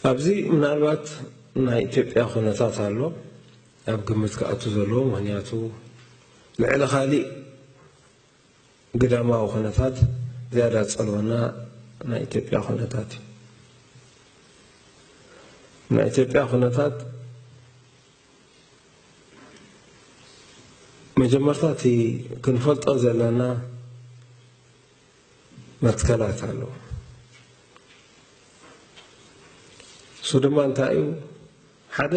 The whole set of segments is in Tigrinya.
ኣብዚ ምናልባት ናይ ኢትዮጵያ ኩነታት ኣሎ ኣብ ግምት ክኣቱ ዘለዎ፣ ምኽንያቱ ልዕሊ ካሊእ ግዳማዊ ኩነታት ዝያዳ ዝጸልወና ናይ ኢትዮጵያ ኩነታት እዩ። ናይ ኢትዮጵያ ኩነታት መጀመርታ እቲ ክንፈልጦ ዘለና መትከላት ኣለዎ። እሱ ድማ እንታይ እዩ? ሓደ፣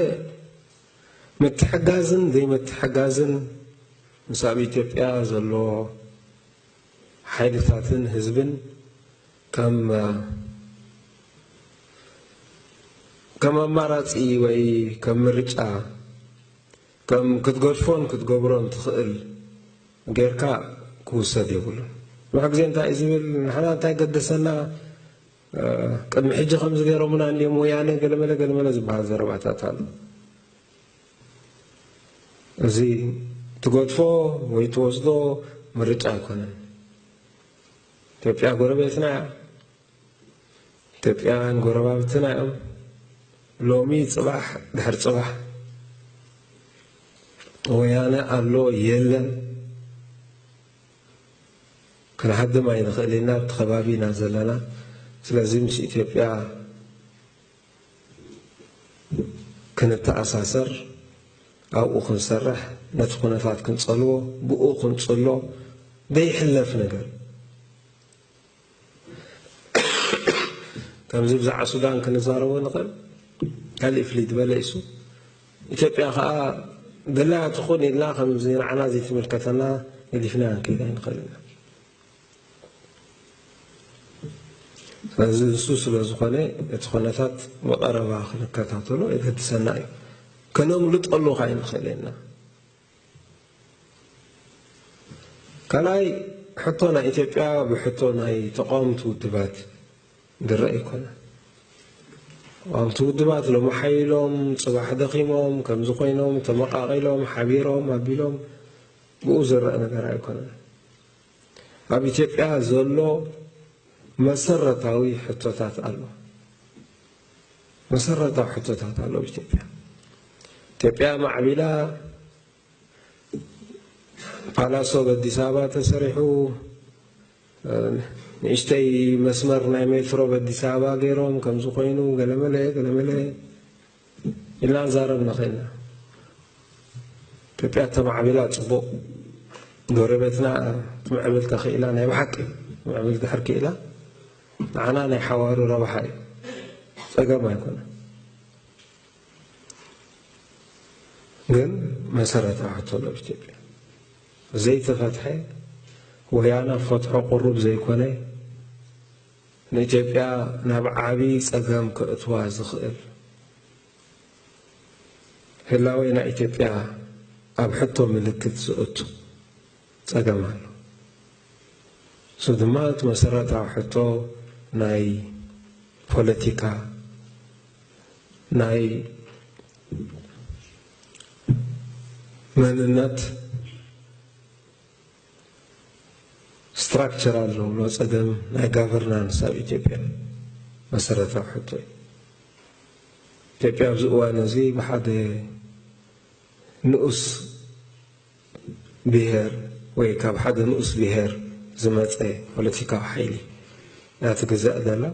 ምትሕጋዝን ዘይምትሕጋዝን ምስ ኣብ ኢትዮጵያ ዘሎ ሓይልታትን ህዝብን ከም ከም ኣማራጺ ወይ ከም ምርጫ፣ ከም ክትገድፎን ክትገብሮን ትኽእል ጌርካ ክውሰድ የብሉን። ብዙሕ ግዜ እንታይ እዩ ዝብል፣ ንሕና እንታይ ገደሰና፣ እ፣ ቅድሚ ሕጂ ከምዚ ገይሮምና እንድዮም ወያነ፣ ገለመለ ገለመለ ዝበሃል ዘረባታት ኣሎ። እዚ ትገድፎ ወይ ትወስዶ ምርጫ ኣይኮነን። ኢትዮጵያ ጎረቤትና እያ። ኢትዮጵያውያን ጎረባብትና እዮም። ሎሚ፣ ጽባሕ፣ ድሕሪ ጽባሕ ወያነ ኣሎ የለን፣ ክንሃድም ኣይንኽእል ኢና፣ ኣብቲ ከባቢ ኢና ዘለና። ስለዚ ምስ ኢትዮጵያ ክንተኣሳሰር፣ ኣብኡ ክንሰርሕ፣ ነቲ ኩነታት ክንጸልዎ፣ ብኡ ክንጽሎ፣ ዘይሕለፍ ነገር። ከምዚ ብዛዕባ ሱዳን ክንዛረቦ ንኽእል፣ ካልእ ፍልይ ዝበለ እዩ። ኢትዮጵያ ኸኣ ደላያ ትኹን ኢልና፣ ከምዚ ንዓና ዘይትምልከተና ገዲፍና ክንከይድ ኣይንኽእል ኢና። ስለዚ ንሱ ስለ ዝኾነ፣ እቲ ኩነታት ብቐረባ ክንከታተሎ የገድሰና እዩ። ከነምልጠሉ ኸኣ ኣይንኽእል ኢና። ካልኣይ፣ ሕቶ ናይ ኢትዮጵያ ብሕቶ ናይ ተቃወምቲ ውድባት ዝረአ ኣይኮነን። ተቃወምቲ ውድባት ሎሚ ሓይሎም፣ ጽባሕ ደኺሞም፣ ከምዚ ኮይኖም፣ ተመቃቒሎም፣ ሓቢሮም፣ ኣቢሎም፣ ብኡ ዝረአ ነገር ኣይኮነን። ኣብ ኢትዮጵያ ዘሎ መሰረታዊ ሕቶታት ኣሎ። መሰረታዊ ሕቶታት ኣሎ ኣብ ኢትዮጵያ። ኢትዮጵያ ማዕቢላ፣ ፓላሶ ኣብ ኣዲስ ኣበባ ተሰሪሑ፣ ንእሽተይ መስመር ናይ ሜትሮ ኣብ ኣዲስ ኣበባ ገይሮም፣ ከምዚ ኮይኑ፣ ገለመለ፣ ገለመለ ኢልና ንዛረብ ንኽእል ኢና። ኢትዮጵያ ተማዕቢላ ጽቡቕ፣ ጎረቤትና ትምዕብል ተኽኢላ፣ ናይ ብሓቂ ትምዕብል ድሕር ክኢላ፣ ንዓና ናይ ሓዋሩ ረብሓ እዩ፣ ጸገም ኣይኮነን። ግን መሰረታዊ ሕቶ ኣሎ ኣብ ኢትዮጵያ ዘይተፈትሐ፣ ወያነ ፈትሖ ቁሩብ ዘይኮነ፣ ንኢትዮጵያ ናብ ዓቢ ጸገም ከእትዋ ዝኽእል፣ ህላዌ ናይ ኢትዮጵያ ኣብ ሕቶ ምልክት ዘእቱ ጸገም ኣሎ። እሱ ድማ እቲ መሰረታዊ ሕቶ ናይ ፖለቲካ፣ ናይ መንነት፣ ስትራክቸራል ንብሎ ጸገም ናይ ጋቨርናንስ ኣብ ኢትዮጵያ መሰረታዊ ሕቶ እዩ። ኢትዮጵያ ኣብዚ እዋን እዚ ብሓደ ንኡስ ብሄር ወይ ካብ ሓደ ንኡስ ብሄር ዝመጸ ፖለቲካዊ ሓይሊ እያ ትግዛእ ዘላ።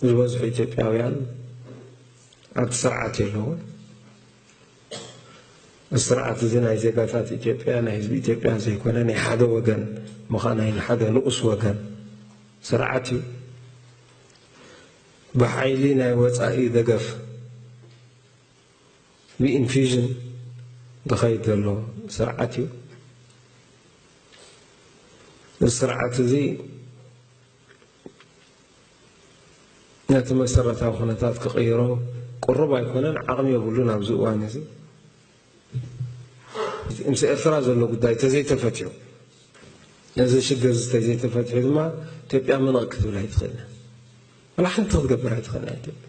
ዝበዝሑ ኢትዮጵያውያን ኣብቲ ስርዓት የለውን። እዚ ስርዓት እዚ ናይ ዜጋታት ኢትዮጵያ፣ ናይ ህዝቢ ኢትዮጵያ ዘይኮነ፣ ናይ ሓደ ወገን ምዃን፣ ናይ ሓደ ንኡስ ወገን ስርዓት እዩ። ብሓይሊ ናይ ወጻኢ ደገፍ፣ ብኢንፊዥን ዝኸይድ ዘሎ ስርዓት እዩ። እዚ ስርዓት እዚ ነቲ መሰረታዊ ኩነታት ክቕይሮ ቅሩብ ኣይኮነን፣ ዓቕሚ የብሉን ኣብዚ እዋን እዚ። ምስ ኤርትራ ዘሎ ጉዳይ ተዘይተፈትሑ፣ እዚ ሽግር እዚ ተዘይተፈትሑ ድማ ኢትዮጵያ ምንቕ ክትብል ኣይትኽእልን። ዋላ ሓንቲ ክትገብር ኣይትኽእልን ኢትዮጵያ።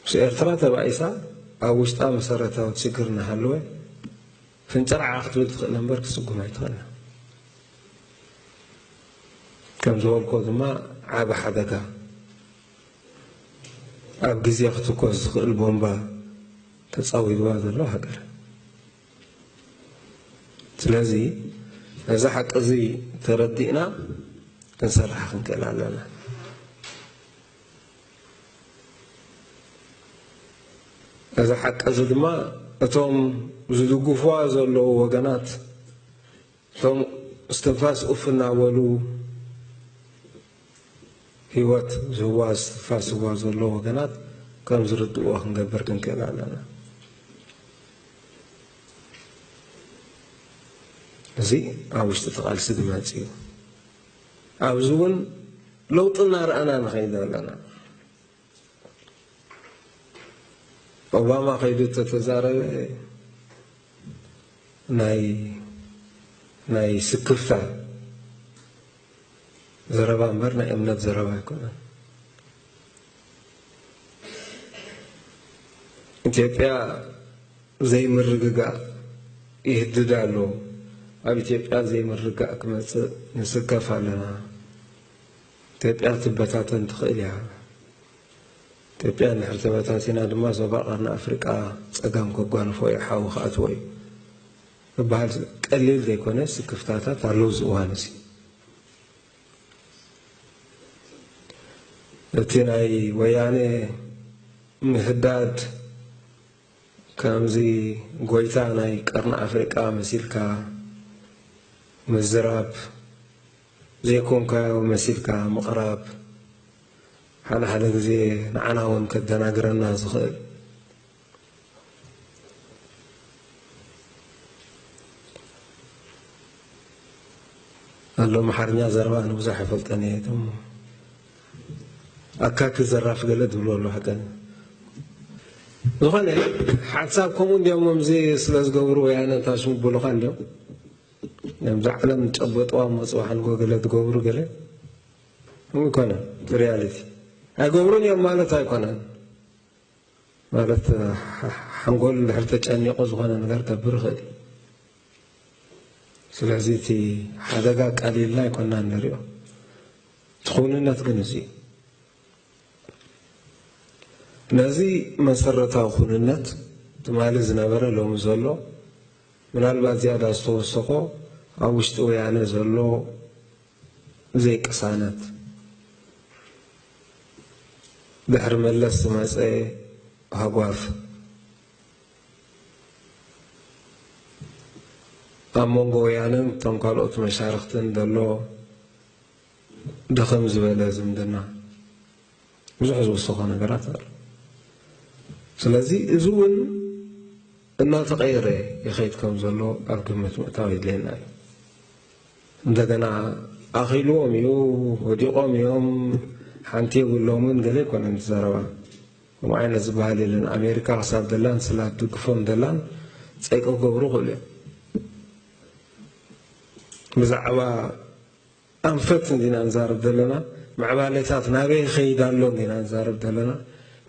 ምስ ኤርትራ ተባኢሳ ኣብ ውሽጣ መሰረታዊ ሽግር እናሃለወ ፍንጭርዓ ክትብል ትኽእል እምበር ክትስጉም ኣይትኽእልን። ከም ዝበልኮ ድማ ዓቢ ሓደጋ ኣብ ግዜ ክትኮስ ዝኽእል ቦምባ ተጻዊድዋ ዘሎ ሃገር። ስለዚ ነዚ ሓቂ እዚ ተረዲእና ክንሰርሕ ክንክእል ኣለና። እዚ ሓቂ እዚ ድማ እቶም ዝድግፍዋ ዘለዉ ወገናት፣ እቶም እስትንፋስ ኡፍ እናበሉ ህይወት ዝህዋ፣ ዝትንፋስዋ ዘለዉ ወገናት ከም ዝርድእዎ ክንገብር ክንክእል ኣለና። እዚ ኣብ ውሽጢ እቲ ቃልሲ ዝመጽእ እዩ። ኣብዚ እውን ለውጢ እናረኣና ንኸይድ ኣለና። ኦባማ ከይዱ እተተዛረበ ናይ፣ ናይ ስክፍታ ዘረባ እምበር ናይ እምነት ዘረባ ኣይኮነን። ኢትዮጵያ ዘይምርግጋእ ይህድድ ኣሎ። ኣብ ኢትዮጵያ ዘይምርግጋእ ክመጽእ ንስከፍ ኣለና። ኢትዮጵያ ትበታተን ትኽእል እያ። ኢትዮጵያ እንድሕር ተበታቲና ድማ ዞባ ቀርኒ ኣፍሪቃ ጸገም ከጓንፎ እዩ፣ ሓዊ ክኣትዎ እዩ ክበሃል ቀሊል ዘይኮነ ስክፍታታት ኣለዉ እዚ እዋን እዚ። እቲ ናይ ወያነ ምህዳድ ከምዚ ጎይታ ናይ ቀርኒ ኣፍሪቃ መሲልካ ምዝራብ፣ ዘይኮንካዮ መሲልካ ምቕራብ፣ ሓደ ሓደ ግዜ ንዓና እውን ከደናግረና ዝኽእል ኣሎ። ኣምሓርኛ ዘረባ ኣነ ብዙሕ ኣይፈልጠን እየ። እቶም ኣካኪ ዘራፍ ገለ ዝብሉ ኣለዉ። ሓቀኛ ዝኾነ ሓንሳብ ከምኡ እንዲኦም፣ ከምዚ ስለ ዝገብሩ ወያነ እንታሽምብሉኻ እንዲኦም፣ ነብዛ ዓለም ጨበጥዋ መጽዋ ሓንጎ ገለ ትገብሩ ገለ ከምኡ ኣይኮነን። እቲ ሪያሊቲ ኣይገብሩን እዮም ማለት ኣይኮነን። ማለት ሓ-፣ ሓንጎል እንድሕር ተጨኒቑ ዝኾነ ነገር ከብር ይኽእል እዩ። ስለዚ እቲ ሓደጋ ቀሊልና ኣይኮናን ንሪኦ። እቲ ክውንነት ግን እዚ እዩ። ነዚ መሰረታዊ ኩንነት ትማሊ ዝነበረ ሎሚ ዘሎ፣ ምናልባት ዝያዳ ዝተወሰኾ ኣብ ውሽጢ ወያነ ዘሎ ዘይቅሳነት፣ ድሕሪ መለስ ዝመጸ ሃጓፍ፣ ኣብ መንጎ ወያነን እቶም ካልኦት መሻርኽትን ዘሎ ድኽም ዝበለ ዝምድና፣ ብዙሕ ዝውስኾ ነገራት ኣሎ። ስለዚ እዚ እውን እናተቐየረ ይኸይድ ከም ዘሎ ኣብ ግምት ምእታው የድልየና እዩ። እንደገና ኣኺልዎም እዩ፣ ወዲቖም እዮም፣ ሓንቲ የብሎምን ገለ ኣይኮነን እቲ ዘረባ። ከምኡ ዓይነት ዝበሃል የለን። ኣሜሪካ ክሳብ ደላን ስላ ትድግፎም ደላን ጸይቂ ክገብሩ ይኽእሉ እዮም። ብዛዕባ ኣንፈት እንዲና ንዛረብ ዘለና፣ ምዕባሌታት ናበይ ይኸይድ ኣሎ እንዲና ንዛረብ ዘለና፣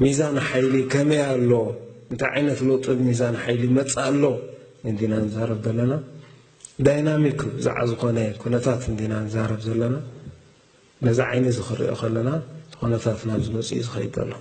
ሚዛን ሓይሊ ከመይ ኣሎ፣ እንታይ ዓይነት ለውጢ ኣብ ሚዛን ሓይሊ ይመጽእ ኣሎ እንዲና ንዛረብ ዘለና፣ ዳይናሚክ ብዛዕባ ዝኾነ ኩነታት እንዲና ንዛረብ ዘለና፣ ነዚ ዓይኒ እዚ ክሪኦ ከለና፣ እቲ ኩነታት ናብ ዝመጽእ እዩ ዝኸይድ ዘሎ።